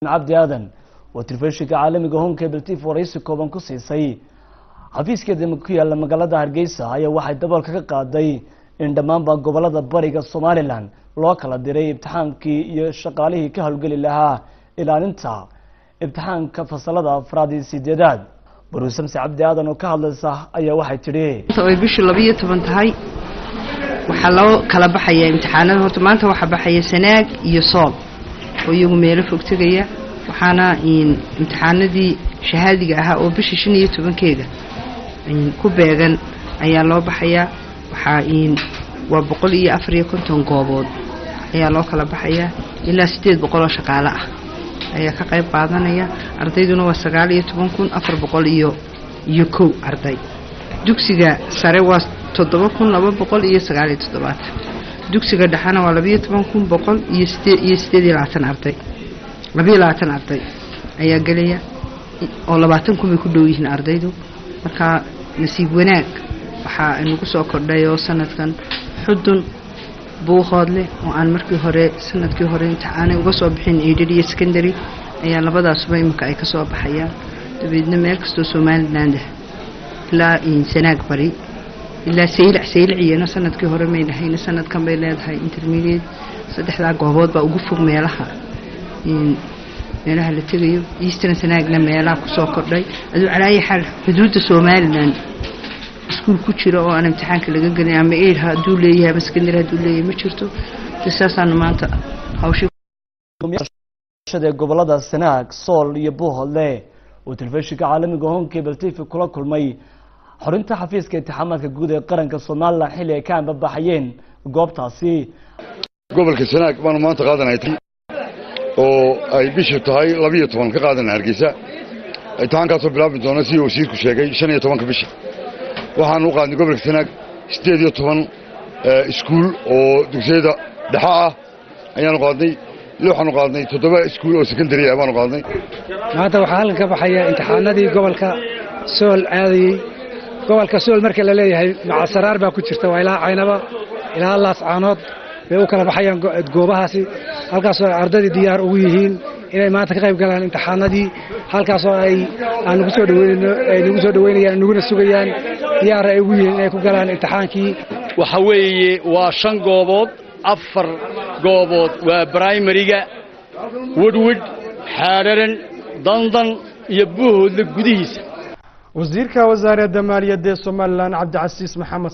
Cabdi Aadan oo telefishinka caalamiga Horn Cable TV waraysi kooban ku siisay xafiiskeeda ku yaala magaalada Hargeysa ayaa waxay daboolka ka qaaday in dhammaanba gobolada bariga Somaliland loo kala diray imtixaankii iyo shaqaalihii ka howlgeli lahaa ilaalinta imtixaanka fasalada afraad iyo sideedaad. Marwo Samse Cabdi Aadan oo ka hadlaysa ayaa waxay tidhi: Ay bishu 12 tahay, waxaa loo kala baxayaa imtixaanada. Horta maanta waxaa baxaya Sanaag iyo Sool oo iyagu meelo fog tegaya, waxaana imtixaanadii shahaadiga ahaa oo bisha 15-keeda ku beegan ayaa loo baxayaa. Waxaa waa 154 goobood ayaa loo kala baxayaa. Ilaa 800 oo shaqaale ah ayaa ka qayb qaadanaya. Ardayduna waa 19,401 arday. Dugsiga sare waa 7279, dugsiga dhexena waa 12,100 iyo sidee iyo 28 arday. 22 arday ayaa gelaya oo 20,000 bay ku dhow yihiin ardaydu. Marka nasiib wanaag waxaa inagu soo kordhay oo sanadkan Xudun, Buuhoodle oo aan markii hore, sanadkii hore inta aanay uga soo bixin aided iyo secondary, ayaa labadaasuba iminka ay kasoo baxayaan. Dabeedna meel kastoo Somaliland ah, ilaa Sanaag bari, ilaa Saylac. Saylaciyana sanadkii hore may lahayna, sanadkan bay leedahay intermediate. Saddexdaa goobood baa ugu fog meelaha la tegayo. Eastern Sanaagna meelaha kusoo kordhay. Aduu calaayi xaal, xuduudda Somaliland iskuul ku jira oo aan imtixaanka laga gelin, ama aid hadduu leeyahay ama secondary hadduu leeyahay, ma jirto. De saasaanu maanta hawshii Ee gobolada Sanaag, Sool iyo Buuhoodle oo telefishinka caalamiga Horn Cable TV kula kulmay xarunta xafiiska imtixaamaadka guud ee qaranka Somaliland xilli ay ka ambabaxayeen goobtaasi. Gobolka Sanaag baanu maanta qaadanay oo ay bishu tahay 12 ka qaadana Hargeysa, imtixaankaasoo bilaabmi doona, sidii wasiirku sheegay, 15-ka bisha. Waxaanu u qaadnay gobolka Sanaag 18 iskuul oo dugsiyada dhexe ah ayaanu qaadnay. Waxaanu qaadnay toddoba iskuul oo secondary ah baanu qaadnay. Maanta waxaa halkan ka baxaya imtixaanadii gobolka Sool aadayey. Gobolka Sool marka la leeyahay, macasaraar baa ku jirta, waa ilaa Caynaba ilaa Laascaanood bay u kala baxayaan goobahaasi, halkaasoo ay ardaydii diyaar ugu yihiin inay maanta ka qayb galaan imtixaanadii, halkaasoo ay aan nagu soo dhaweynayno, ay nagu soo dhaweynayaan, naguna sugayaan, diyaar ay ugu yihiin inay ku galaan imtixaankii. Waxa weeye waa shan goobood. Afar goobood waa primary-ga: Wedhwedh, Xaadharan, Dandan iyo Buuhoodle gudihiisa. Wasiirka wasaaradda maaliyadda ee Somaliland, Cabdicasiis Maxamed